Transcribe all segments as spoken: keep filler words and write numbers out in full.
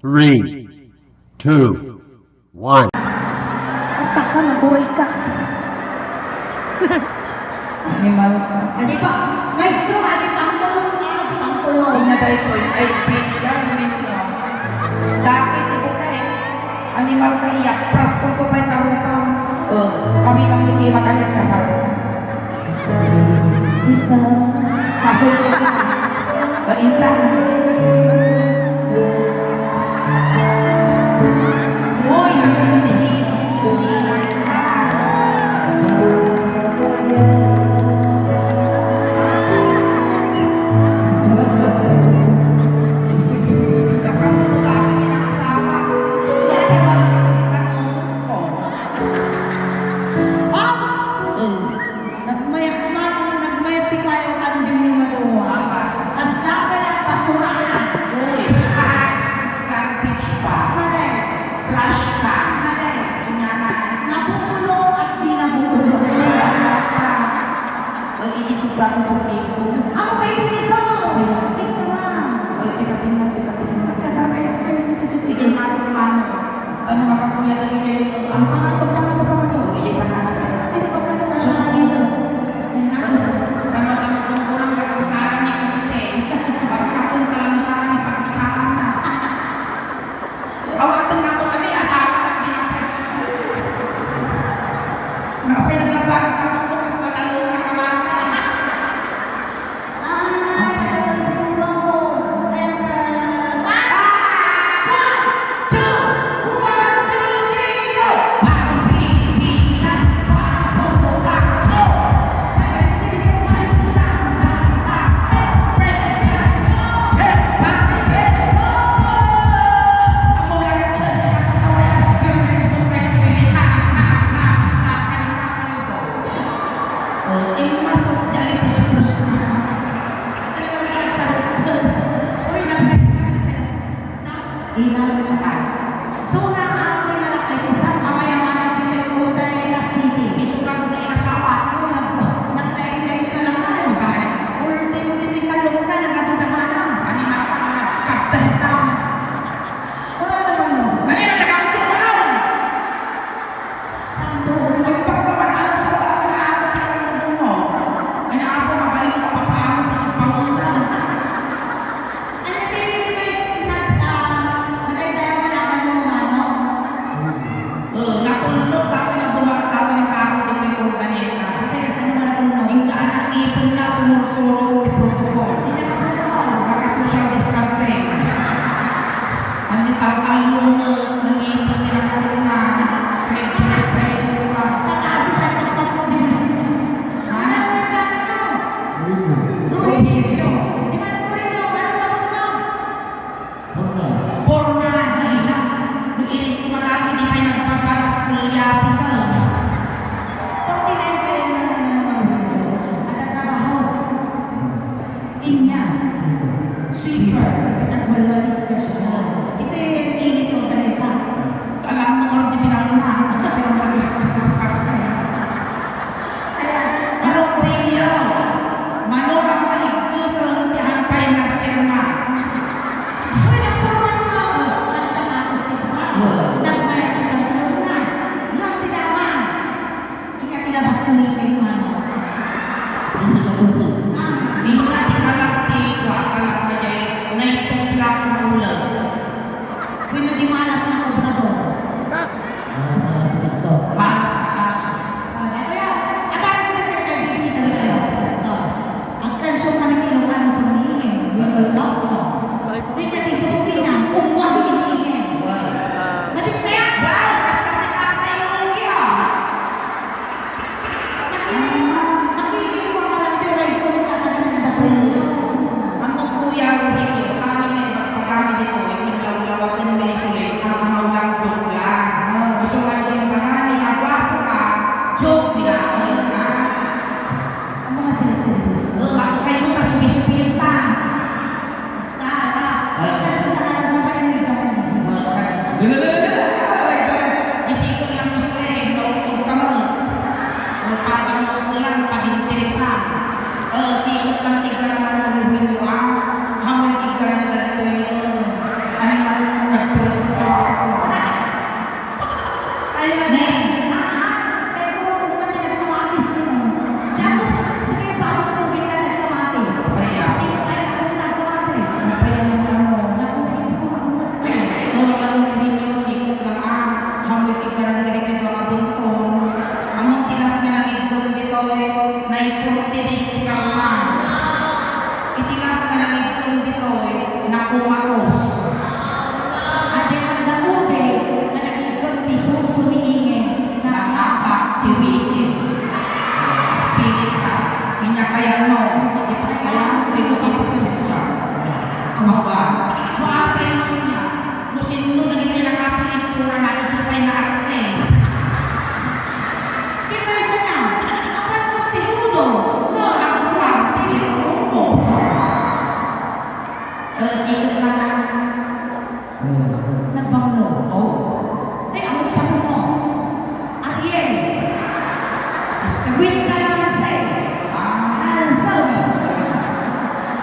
Three, two, one. Taka, maguray ka. Animal ka. Adi pa, maestro, adi pangtulon nga, adi pangtulon. Ina daytoy, ay, bilang minyo. Dati, di ko kay, animal ka, iyapras ko to pa'y tarupang. Oh, kami lang, hindi makaliit kasal. Kita. Pasok ko na. Kainta. Hoy, nagkakatihinan ko ni Nanda. Hindi ka pa mo dati kinakasama. Nagkabal ka pa ni panunod ko. Ops! Eh. Nagmayak man, nagmayak ti kayo, tandem yung madua. Apa? Kasta kaya basura ka. Uy, ah, garbage pa. Mare. Trash ka. Mare. Inyana. Nabubulok at di nabubulok. Uy, ini sobra ko kung ito. Ako pa ito ni Sol. Ito na. Uy, tikatingnan, tikatingnan. Kasabay ko ito, ito, ito. Ito na, ito na. Ano, makakuya na rin kayo? Ang pangato, pangato, pangato. Uy, ito na. Ito pa, pangato, pangato. Sus, ito. Tama-tama kung kulang katortaran ni Jose. Pagkatong kalamisahan na pagmisahan na. Awaten na ko kami, asawa na dinapit. Napay naglabanan ka mo, mas malalo na kamatis. Ay, nagkakasiguro ako. Kaya pala. Ah! One, two, one, two, three, go! Bagong Pilipinas, bagong mukha ko. Ina, patay. Suna nga atoy nga lakay, bisan a mayamanan ditoy Urdaneta City. Isu ka nga inasawa. Naglaing-laing nga lakay. Ultimo ditoy Caloocan, nagdadagana. Ani nga pa nga, kadenta. Wala naman, no? Dali na, nagkakatukaw. Ang tubo. Ay, pagkaman, ano sa dati nga ako, tingnan mo mo. Ay, na ako, mabalik ka, papaano, sa pangunan. Ano, kaya yung first na, ah, madaydayaw ka na, ano, mano? Eh, natulog, dati na bumalik, dati na tao, di may kurganeta. Di kaya sa mga natulog. Ingga anak, ipon na, sumursurot, di protocol. Di na protocol. Naka-social distancing. Ang ital-al mo, nangipit ka na kanina. Red flag pa rin ka. Pataas ang pagkakapag-degrees. Ha? Ano ang nagkakataon? Rogelio. Di ba, Rogelio? Ano tawag mo? Pornay. Pornay, na. No, iring ko madami, di pa'y nagpaparas, kuya, pisan. Forty-nine kayo na naman ang mga Rogelio. Nagtatrabaho. Inya, sweeper, nagbalwa ni special. Iti init yung tarita. Alam mo, or di pinangunahan, kasi tayo mag-Christmas mas parte. Kaya, ano, Rogelio? Mano lang maligkos, ang tiyan pa'y nagpirma. Uy, ang puro ano nga, oh, ang sapatos ni Papa. Wow. Nagbayad ka ng talon na. Nang tinama. Ikatilabas kami kay Mama. Hindi ka tutuo. Ah. Di ba ti kalak ti kua, kalak na jay, naituplak na ulo. Ay, forty days ti kalman. Iti last nga nangigkem ditoy, nakumatos. Adi, adda udi nga nangigkem ti suso ni Ingen. Nangabak ti wiki. Pilit ka. Inya kayatmo, ipagkayat, ipagkayat ka. Ang ba? Wa, pero niya. No sinno dagiti nakapilit, tura na isu pay nga arte. Ti payso na, apan ti udo, no? Ang kuwan, ti udo. Eh, sikat lang na. Eh. Nagbanglo. Oh. Ay, ang sabon mo. Ariel. With calamansi. Ah. Ang sabon.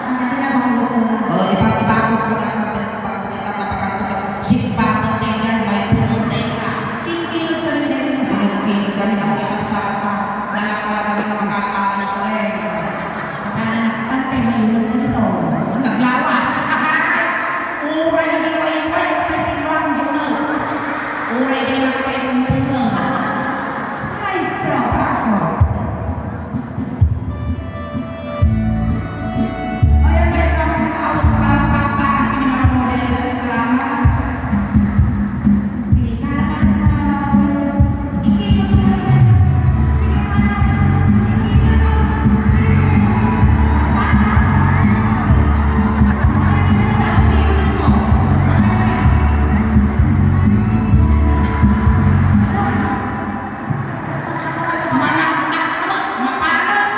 Ang ganda na bang gusto mo? Oh, iba, iba ko po na pag-, pag-, pag-, pag-, pag-, Simbati tayo dyan, may puno tayo ka. Kinkilog kami dyan. Kinkilog kami ng isang sabata. Dala talaga ng mga kalalis na eh. Sa kanan ng pantay, may ulog na ito. Naglawas. Uray na yung may uray, kapay tinuang yun na. Uray na yung kapay tinuang. Maestro. Kaso. Ayan, maestro, ang tawag, palakpak para kini Ma'am Rodel. Salamat. Sige, salamat, ah, Ikilog mo naman. Sige, ma'am. Ikilog mo. Sige, sige. Ikilog mo. Manaknak ka, ma-, mapalong.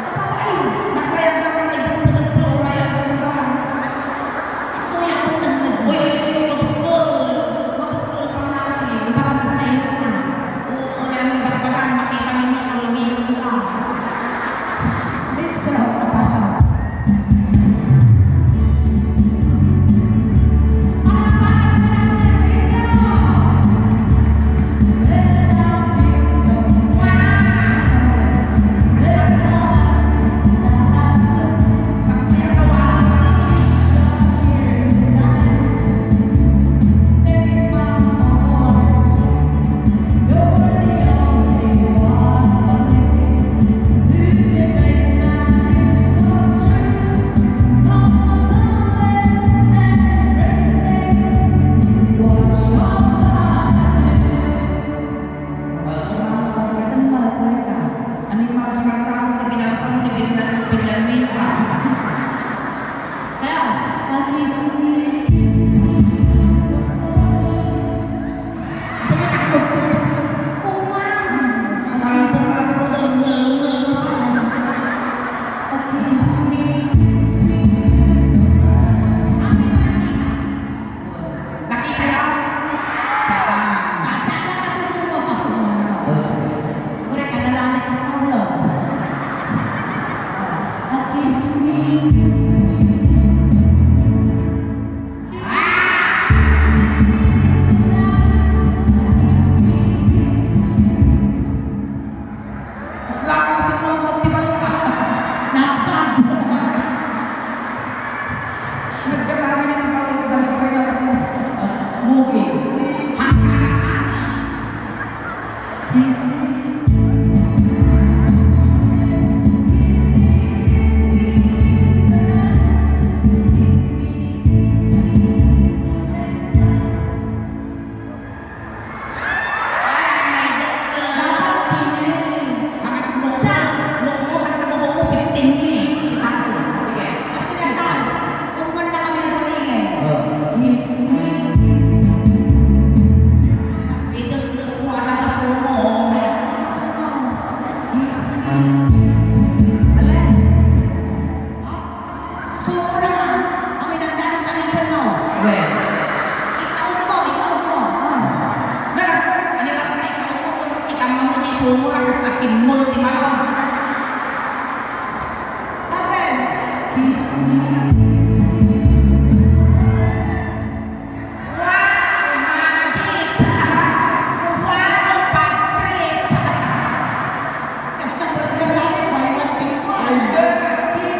Napapain. Napayagan ka nga ibang pinagpauray ang sungga. Ito yung pinagpauray. Uy, uy, uy, mabukol. Mabukol pa nga siya. Parang panayin ka. Oo, uray mo ibagbagan, makita mo nga kung lumipat ka. Bistro. Napasa. Ay, sumama ka, pwede mo malagway ka. Ano yung mga sinasama na binasa mo, na binila-, binalwin ka? Kaya, pag-kiss me, kiss me, don't call me. Pinatakot ko. Oh, ma'am. Ang kalbo ka lang mo, dahil ngal-ngal na pa. Pag-kiss me, kiss me, don't call me. Ang pinakita. Nakita yan? Satan. Kasya lang ka, tulungan ka, sumama. Oh, sige. Uri ka, nalalit mo, tulog. Ah, kiss me, kiss me. Ah! Kiss me, kiss me. Mas lalo na si Paul pag tibalo ka. Napag. Nagkatabi na ng Paul, balik pa niya kasi, ah, movies. Hanggang alas. Ay, ang may doktor. Dapat pili. Bakit mo? Siya. Mo, mo, basta mo, mo, fifteen minutes. Kita ko. Sige. Kasi na tayo. Kung man na kami nagpapili. Oh. Yes, sweet. Idagdag mo, atatas mo, mo. Yes, sweet. Alay. Sumo lang, ah. Amoy nagdamag ang ipon mo. Wen. Ikaw mo, ikaw mo. Ah. Nalagay, ano lang ka, ikaw mo, pero kita mo mo, di sumo lang, kas akin mo, di malo. Amen. Kiss me, kiss me. Wow, magic! Wow, bad trip! Kasta burger namin, buy one, take one. Ay, be!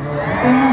Oh, ito mo.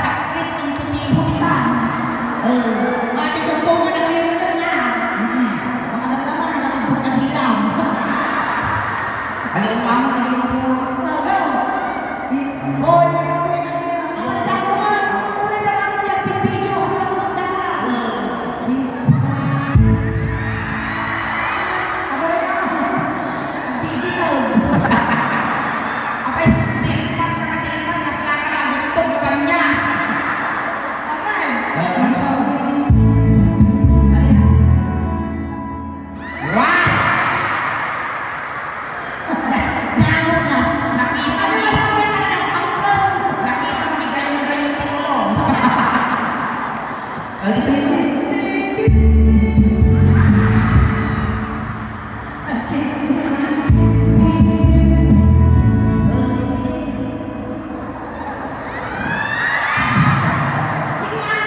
Sakit ang putiho kita. Eh, mati tungtungan na kayo ng kanya. Hmm. Mga damdaman, nakatibok na bilang. Ay, ang mama, ay, ang mama. Ano? Hoy, nagkakuya na kayo. Ang tanda ko nga. Kulay na kami niya, pipidyo, ang tanda na. Kiss. Abay, abay. Ang digital. Abay, dilpat na ka, dilpat. Nasla ka na, gutom ka, panyas. Abay. Ay, ano sa? Wah! Nakita mi, nakita mi gayong-gayong ti ulo. Ay, di kayo. Sige, ah.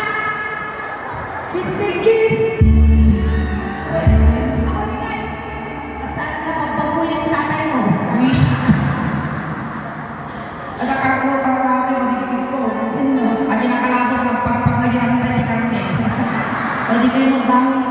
Kiss me, kiss. Ako rin, eh. Kasal na pagbabuyan ni tatay mo. Wish. Ada karko para dati, maligpit ko. Sino? Adi nakalabas, nagpagpag na dyan ang tayo ni Carmen. O, di kayo magbangon.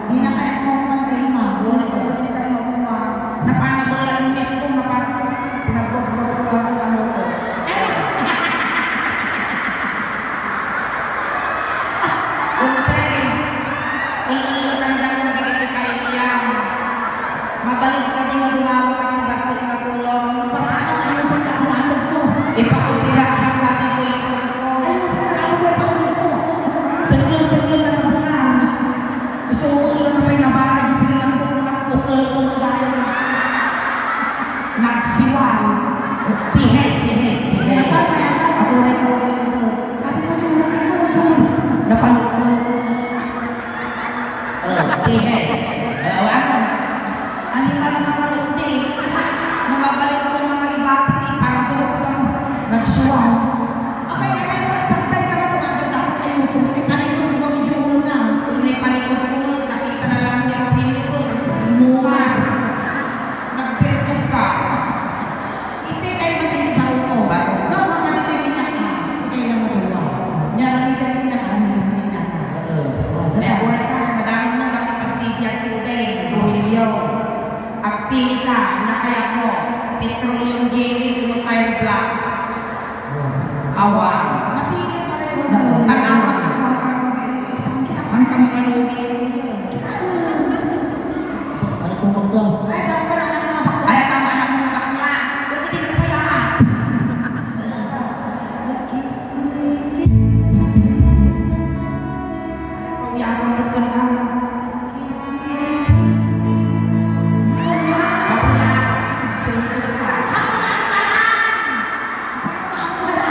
Di na kaya ko magpaldaima. Wala pa ba kita yung uma? Napanagal lang yung miss ko, napanagal. Pinagbagbago ko lang ang ano ko. Unsay, ul-, ul-, tanda ko dagiti kailian. Mabalin ka di nga dumawat ang magastos na tulong. Paano? Ayusin ka, ang anak ko. Ipaupira ka ng dati ko ito ko. Ayusin ka, ang anak ko, ipaulog ko. Teglon-teglon na tabunan. Gusto ko ulo na pa'y nabara, di sila lang ko, nagpukol ko, nagayang. Nagsiwang. Pihit, pihit, pihit. Ako rin ko dito. Sabi mo, tulog ako, tulog. Napaluklo. Oh, pihit. Oh, ano? Animal ka nga, Lodi. Nung mabalik ko mga libati, para tulog ko lang. Nagsiwang. Apay, apay, sampay ka na, tumagal na ako kayo. So, may palikod mo, medyo ulo na. Uy, may palikod ko, nakita na lang ni Rogelio, eh. Imungan. Nagpirkod ka. Iti tayo matindi, baro ko. Baro. No, mga dito yung minyak na. Sige, na mo, duwa. Nyara, may ganyan na, parang may ganyan na. Oo. Oh, may aburay ka, madami mo, dati pag-media today, Rogelio. Agpili ka, nakayat mo, petroleum jelly, kuno Tire Black. Awan. Napili ka rin mo. Na, tan-awan, tan-awan. Ang kami nga lugi. Ay, kung magka. Ay, daw ka lang ang mga bakla. Ay, ang mga anak mo nga bakla. Huwag hindi nagsayaan. Uyasan ko ka na. Papunas. Tulog ka.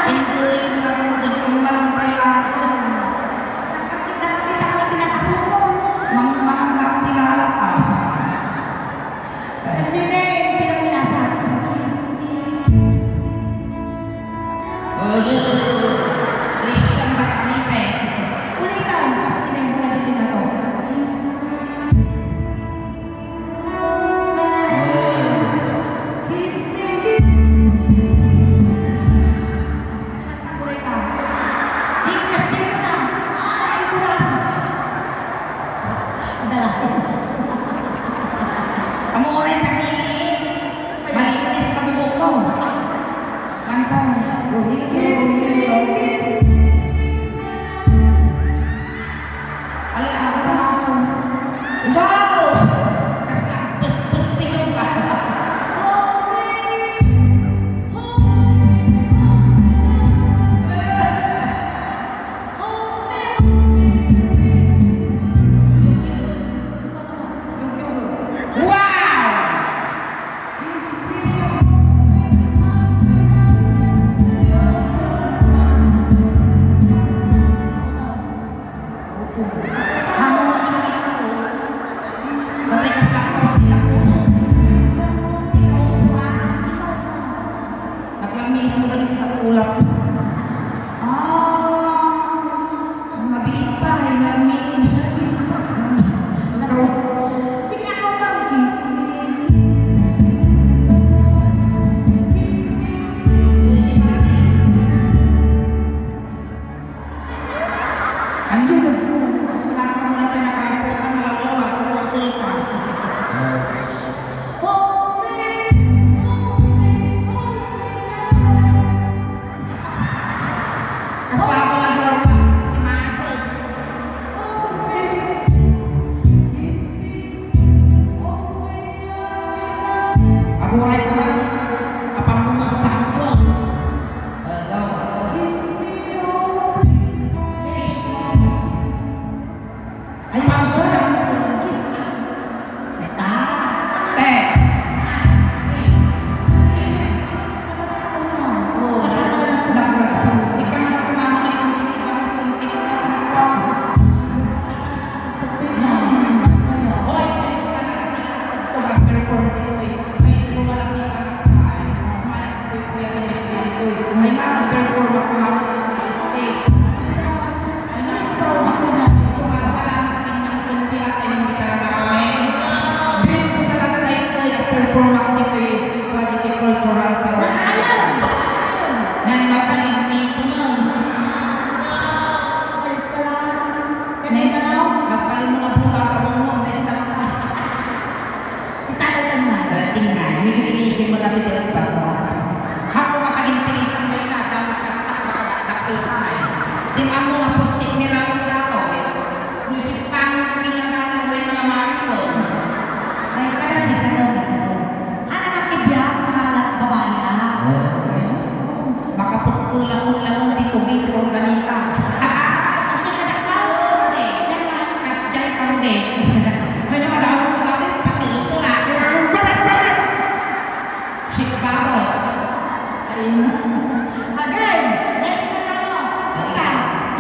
Induling mo na lang din kung malampay na ako. Mang-, mangan na akong kilala ka. Kasi yun eh, pinapuyasan. Uy, Christian ka, Felipe. Ulitan, kasi tinay mo na din ako. Ano yun? Kasla ka muna tayo nakaraputan, malawlaw ako, hotel ka. Kasla ko lagi lang ba? Imagine. Aguray ko na. Apang mo masangkot. Hello. Ay, ma'am, sir. Basta. Te. Nagraso. Ikaw na ito, mama, ni Conchita, para sa intik. Hoy, ito, nag-perform dito, eh. Ay, ito, wala si Kuya Miss Lily ko, eh. Ay, na, perform ako nga ako dito sa stage. Ay, na, sumasalamat din yung kunsi at yung gitara na kami. Dream ko talaga na ito, eh, perform ako dito, eh. Quality cultural. Nan makalimit mo. Praise the Lord. Kanay ka daw? Nagpalim mo nga buta ka mo, mo, may tama. Itatagdan na. Eh, tingnan, medyo iniisip mo dati di agpat mo. Hapo ka pag-interesan kayo na, dapat kastak makadakdakkel pa eh. Di ba mo nga pustik ni Raul na ako eh. Luisip pa mo kung ilang dati mo rin mga mari ko. Ay, karami ka daw, di ka daw. Anak ang kibiyang, mahalat, babae, ah. Oo. Makapagkulang-kulangan di tomato or ganita. Kasi kadakkel, eh. Yan nga. Kasjay kami. May naman ako ko dati, pati ito na. Sikbaro. Ayun. Agay, ready ka na, no? Ay. Ika,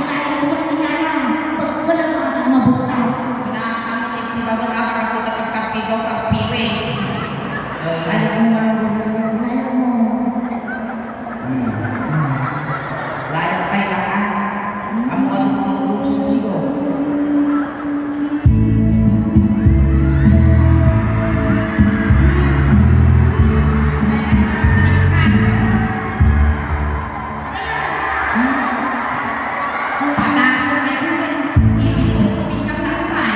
inaya ko at inana. Pagkulang mo agad mabutang. Inaamot, di ba mo na makatugat ang kampigaw, ang piwis? Ay. Ayaw mo man ang gulo. Ayaw mo. Hmm. Layat pay lang, ah. Amo ka dugdug, sumsigo. Pataso kayo, eh. Ibig ko, hindi ka tatay.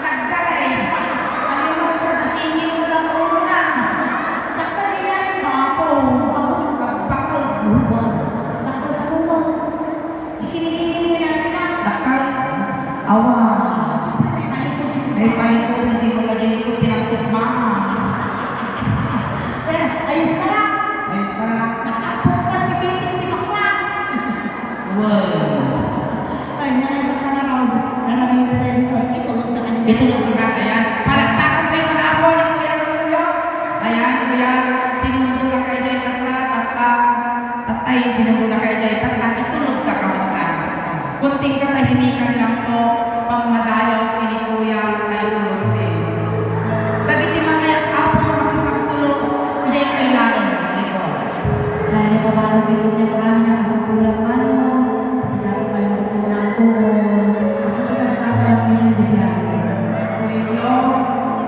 Nagdala, eh. Ano mo, taga-singil na lang ulo na. Dakkel yan. Apo. Apo. Dakkel. Dakkel ka mo. Di kinikiling niya na rin na. Dakkel. Awa. Siyempre, may palikod. May palikod, hindi mo lagi likod, tinaktok, mama. Pero, ayos ka na. Ayos ka na. Nakapot ka, tipitik, timakla. Wow. Ay, nanay ko ka na raw. Nanay ko tayo dito. Itulog na kanina. Itulog na kanina. Palakpakan kayo na po ni Kuya Rollo. Ayan, Kuya. Sinundo na kayo dyan. Tatla, tatla. Tatay, sinundo na kayo dyan. Tatla, itulog ka, kamatla. Kunting katahimikan lang po. Pammadayaw, kini Kuya, ay tulog din. Dagiti mangayak, Apo, makipagtulog. Idiay kailangan. Ito. Kaya ni Pabalo, bigyan niya kami ng kasapulan man, no? Pati dati kayo ng unang tuhod. Pati kas tapalan niya yung bibiyahe. Kuya,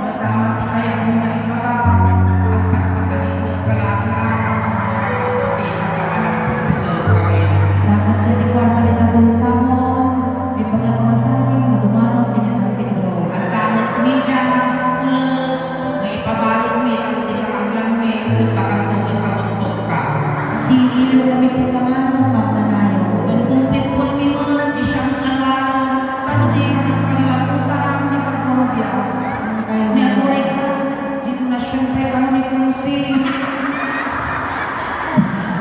matamat ti kaya mo nga ibaga. At patpatanin mo pala ang araw. At pati ang kamanang pagtulog kami. Dapat ka ti kwarta ti tapusa mo. May paglapamasahim nga dumanong ken ni San Pedro. Adda met medyas, pules, nga ipabalukmi, tapno di pangaglanmi, ket bakanto ket paguttotka. Siniilaw kami ken kamano, magnanayo. Ken kumpletkuanmi met ti siam nga alwalon, tapno di kami kallaputan ti pagmamabiag. Ni aguray ko, di donasyon pay kano ni Kunsi.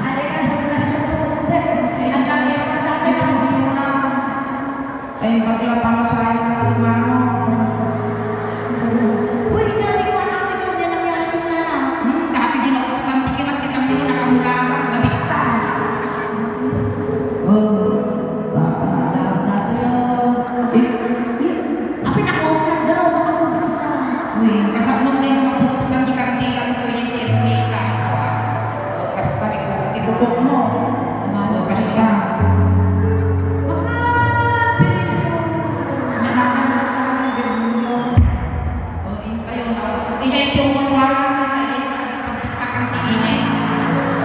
Ay, ang donasyon ko, Kunsi. Ang dami, ang dami, ang dami. Ay, bakla, pamasahe na ka, di mano. Uy, hindi, hindi ko anak ito. Hindi nangyari ko na lang. Hmm, dati din ako pagkantikimat, kita mo yun, nakamulakan. Pupok mo. O, kasta. Makapiling mo. Nanangan mo ka, Bermudo. O, intayo na. Ijay ti umulwangan na tayo, pagdiktakan ti init.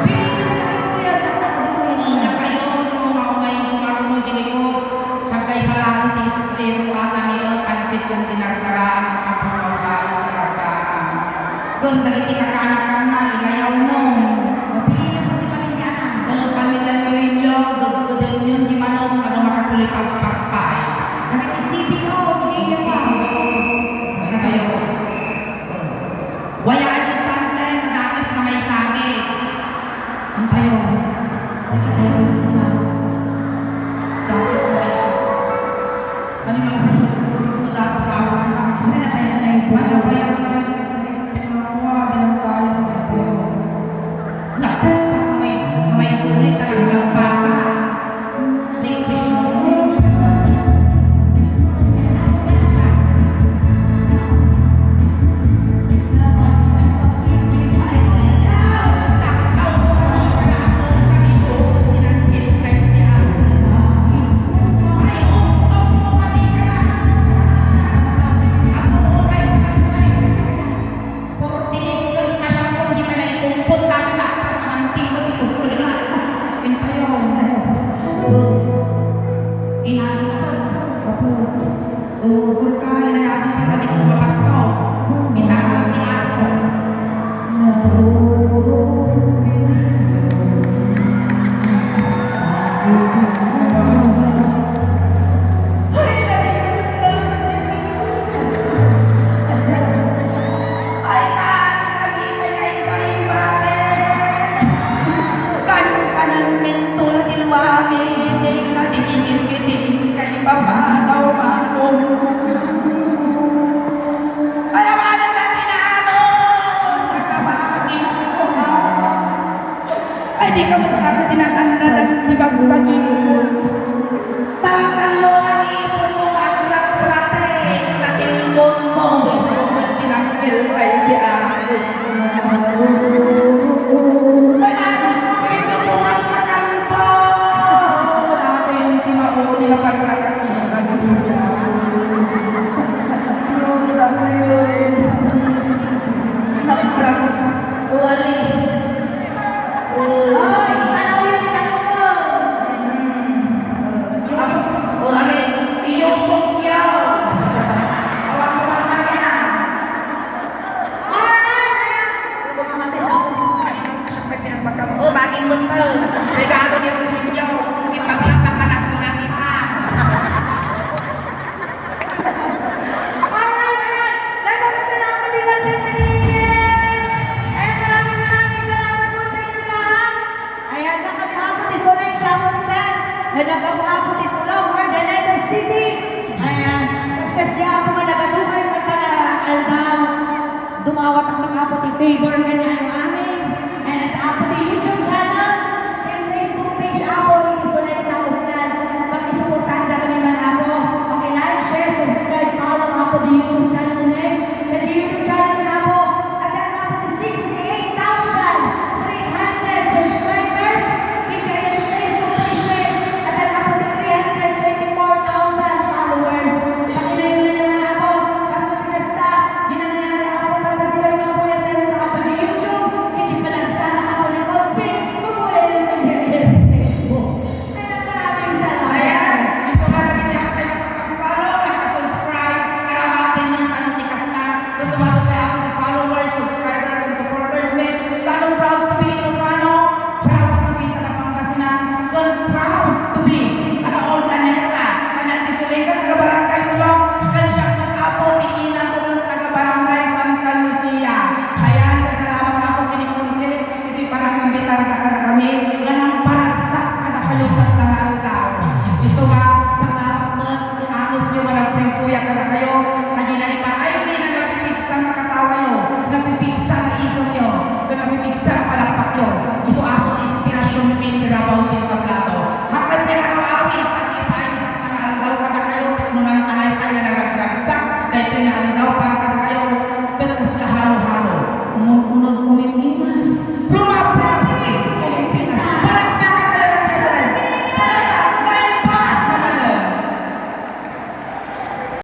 Piling mo ka, Kuya, pagdiktakan. Ina kayo, no, maumay sumarno, dili ko. Sagkay sa laeng ti isuk ti ruatan niyo, pansit ken dinardaraan, at apo kaulaw ti kardaan. Ken dagiti kakaanakanna, ilayawmo. Mapilinan ko ti pamilianan. O, pamilya ni Ruilio, gudgodenyon ti manok, ano makakulipagpagpay. Dagiti C P O, dagiti C P O. Ay, kayo. Waya ay importante, nadakes nga maisagid. Intayo. Ay, katayo, isa. Dakes nga maisagid. Ano yung mga dapat sa awan na? Siyempre, napayagan na yung buwan. Ano pa yung mga pinagawa, binantayan, napayagan. Naku, sa may, may ulit na naglampakan. Request mo. Forty days ken kasampung di pay naikumpot dagiti atras a mantimek iti kulkul na. Intayo. Inano ka pa? Apo. O, kulka, inayasi ka di ko mapagto. Inano ti aso. Ay, nalingkod na lang. Ay, kaari kami, pinaipaibate. Kankanan minto la ti luami, ti la di inim iti kaibabaw, manong. Ay, awanan na ti nanos, kakabagis ko. Ay, di ka met kaka tinatanda, nagtibagbagi. Taltallo nga ipon mo nga agratrate, natilmon mo, isu met tinangkil kay di Agos. Ay, ano mo, ito mo nga takalbo. Wala ko yung timaon nila pagkakakita. Nagprank. Uwali. Oy, ano yung tanong mo? Hmm. O, ano, iyong sungkyaw. Awak ko ang kanya. Alright, alright. Ano ba mga tiso? Ano ba mga tiso? O, baging buntal. Regalo ni Rubio. Ipaglakad pa lang, langit pa. Alright, alright. Nagpapasalamat din sa inyo. And maraming, maraming salamat po sa inyo lahat. Ayan, nagkabuhapo ti Soleil Flowers Band. Nagkabuhapo ti Tulaw, World United City. Ayan, kaskas di Apo nga nagaduhay nga taga aldaw. Dumawat ang mag-apo ti favor kanya.